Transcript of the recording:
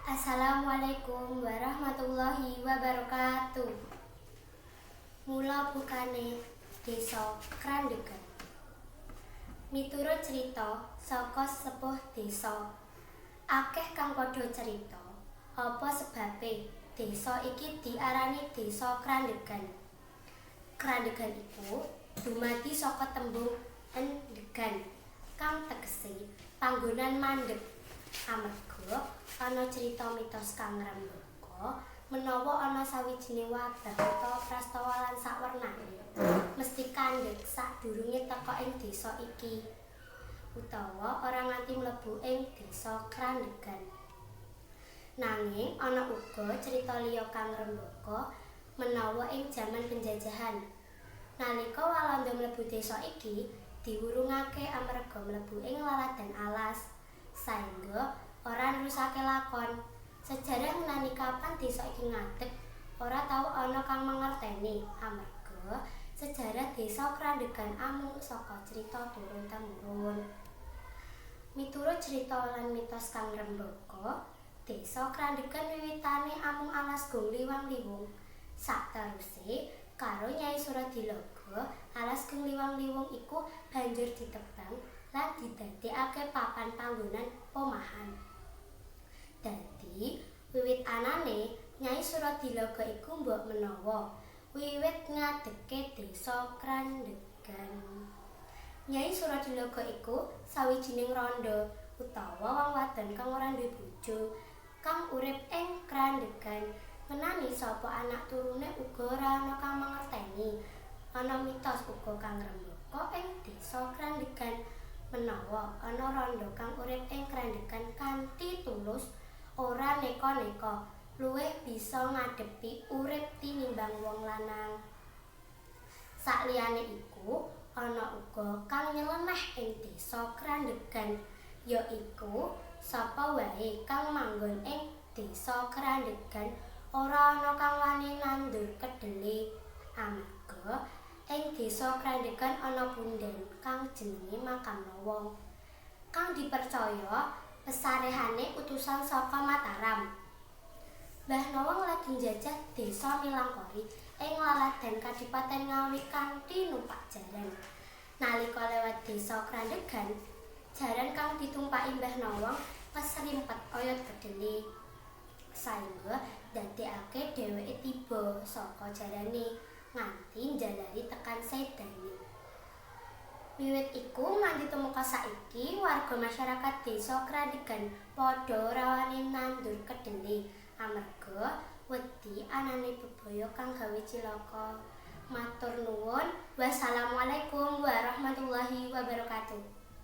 Assalamualaikum warahmatullahi wabarakatuh. Mula bukane Desa Krandegan. Miturut crita saka sesepuh desa, akeh kang padha crita apa sebabe desa iki diarani Desa Krandegan. Krandegan iku dumadi saka tembung endegan kang tegese panggonan mandeg. Amarga ana crita mitos kang ngrembaka menawa ana sawijining wabah utawa prastawa lan sawernane mesti kandheg sadurunge teka ing desa iki utawa ora nganti mlebu ing Desa Krandegan. Nanging ana uga crita liya kang ngrembaka menawa ing jaman penjajahan nalika Walanda mlebu desa iki diwurungake amarga mlebu ing laladan alas saengga ora nerusake lakon. Sejarah ngenani kapan desa iki ngadeg ora tau ana kang mangerteni amarga sejarah Desa Krandegan amung saka crita turun temurun. Miturut crita lan mitos kang ngrembaka, Desa Krandegan wiwitane amung alas Gong Liwang-Liwung. Sakteruse karo Nyai Suradilogo, alas Gong Liwang-Liwung iku banjur ditebang lan didadekake papan panggonan pomahan. Dadi wiwit anane Nyai Suradilogo iku mbok menawa wiwit ngadegke Desa Krandegan. Nyai Suradilogo iku sawijining randha utawa wong wadon kang ora duwe bojo kang urip ing Krandegan. Ngenani sapa anak turune uga ora ana kang mangerteni. Ana mitos uga kang ngrembaka ing Desa Krandegan menawa ana randha kang urip ing Krandegan kanthi tulus ora neka-neka luwih bisa ngadepi urip tinimbang wong lanang. Sakliyane iku ana uga kang nyeleneh ing Desa Krandegan, yaiku sapa wae kang manggon ing Desa Krandegan ora ana kang wani nandur kedele amarga ing Desa Krandegan ana punden kang jenenge Makam Lowong kang dipercaya pesarehane utusan saka Mataram. Mbah Nawang lagi njajah Desa Milangkori ing laladan Kadipaten Ngawi kanthi numpak jaran. Nalika lewat Desa Krandegan, jaran kang ditumpaki Mbah Nawang kesrimpet oyot kedele saengga ndadekake dheweke tiba saka jarane nganti njalari tekan sedane. Wiwit iku nganti tumeka saiki warga masyarakat Desa Krandegan padha ora wani nandur kedele amarga wedi anane bebaya kang gawe cilaka. Matur nuwun. Wassalamualaikum warahmatullahi wabarakatuh.